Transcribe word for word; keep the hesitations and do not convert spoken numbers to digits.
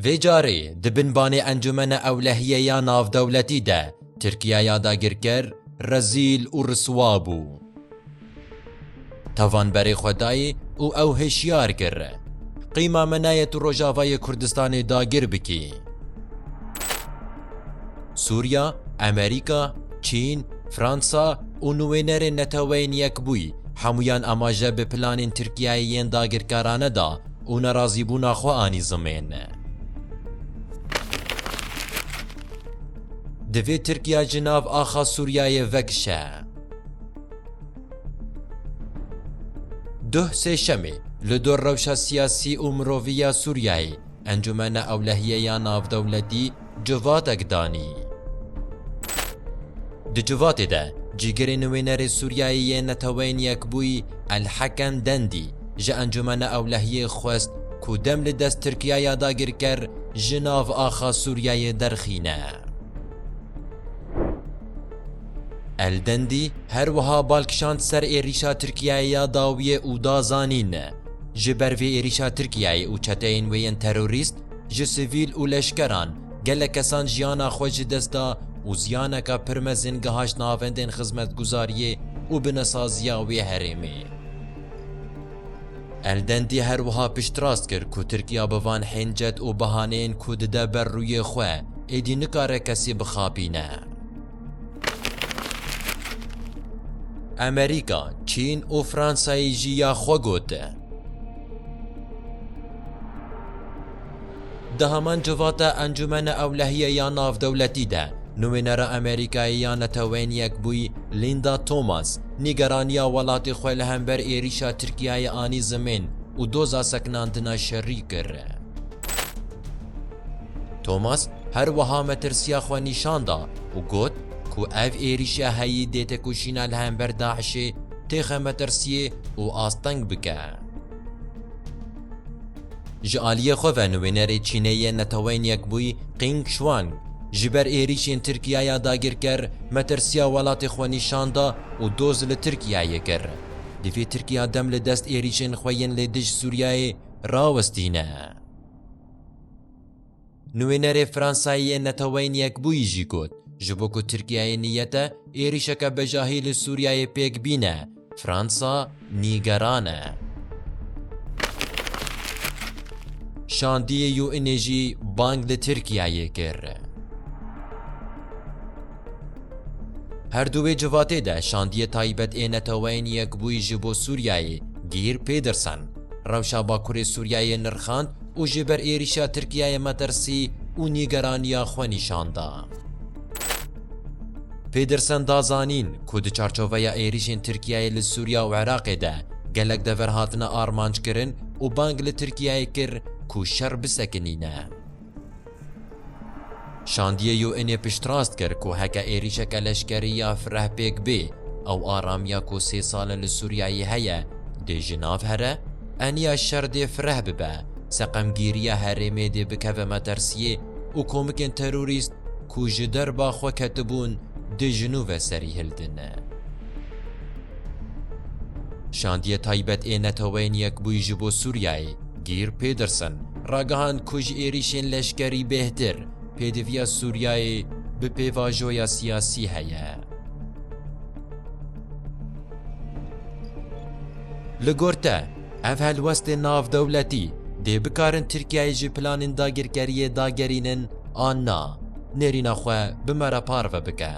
Vê carê di bin banê Encûmena Ewlehiyê ya Navdewletî de Tirkiyeya dagirker rezîl û riswa bû. Tavan berê xwe dayê û ew hişyar kir, qîma me nayê tu Rojavayê Kurdistanê dagir bikî. Sûriya, Amerîka, Çîn, Fransa û nûênerên Neteweyên Yekbûyî hemûyan amaje bi planên Tirkiyeyê yên dagirkarane da û nerazîbûna xwe anî zimên. Divê Tirkiye ji nav axa Sûriyeyê vekişe. Duh sêşemê li dor rewşa siyasî û mirovî ya Sûriyeyê Encûmena Ewlehiyê ya Navdewletî civatek danî. Di civatê de cîgirê nûênerê Sûriyeyê yê Neteweyên Yekbûyî El Heken Dendî ji Encûmena Ewlehiyê xwest ku dem li dest Tirkiyeya dagirker ji nav axa Sûriyeyê derxîne. El Dendî her wiha bal kişand ser êrîşa Tirkiyeyê ya dawiyê û da zanîn, ji ber vê êrîşa Tirkiyeyê û çeteyên wê yên terorîst ji sivîl û leşkeran gelek kesan jiyana xwe ji dest da û ziyaneke pir mezin gihişt navendên xizmetguzariyê û binesaziya wê herêmê. El Dendî her wiha piştrast kir ku Tirkiye bi van hêncet û bahaneyên ku dide ber rûyê xwe, êdî nikare kesî bixapîne. Amerîka, Çîn û Fransayê jî ya xwe got. Di heman civata Encûmena Ewlehiyê ya Navdewletî de, nûênera Amerîkayê ya Neteweyên Yekbûyî Linda Thomas nîgeraniya welatê xwe li hember êrîşa Tirkiyeyê anî zimên û doza sekinandina şerî kir. Thomas her wiha metirsiya xwe nîşan da û got ku ev êrîşa heyî dê têkoşîna li hember DAIŞê têxe metirsiyê û asteng bike. Ji aliyê xwe ve nûênerê Çînê yê Neteweyên Yekbûyî Qing Shuang ji ber êrîşên Tirkiyeya dagirker metirsiya welatê xwe nîşan da û doz li Tirkiyeyê kir. Divê Tirkiye dem li dest êrîşên xwe yên li dij Sûriyeyê rawestîne. Nûênerê Fransayê yê Neteweyên Yekbûyî jî got, ji bo ku Tirkiyeyê niyete êrîşeke bejahî li Sûriyeyê pêk bîne, Fransa nîgeran e. Şandiyê U N'ê jî bang li Tirkiyeyê kir. Her du wê civatê de şandiyê taybet ê Neteweyên Yekbûyî ji bo Sûriyeyê, Geir Pedersen, rewşa Bakurê Sûriyeyê nirxand û ji ber êrîşa Tirkiyeyê metirsî û nîgeraniya xwe nîşan da. Pedersen da zanîn ku di çarçoveya êrîşên Tirkiyeyê li Sûriya û Iraqê de gelek dever hatine armanc kirin û bang li Tirkiyeyê kir ku şer bisekinîne. Şandiyê U N'ê piştrast kir ku heke êrîşeke leşkerî ya fireh pêk bê, ew aramiya ku sê sal e li Sûriyeyê heye, dê ji nav here, eniya şer dê fireh bibe, seqemgîriya herêmê dê bikeve metirsiyê û komikên terorîst ku ji derba xwe ketibûn, dê ji nû ve serî hildin. Şandiyê taybet ê Neteweyên Yekbûyî ji bo Sûriyeyê, Geir Pedersen, ragihand ku ji êrîşên leşkerî bêhtir pêdiviya Sûriyeyê bi pêvajoya siyasî heye. Li gor te, ev helwestên navdewletî dê bikarin Tirkiyeyê ji planên dagirkeriyê dagerînin an na? Nêrîna xwe bi me re parve bike.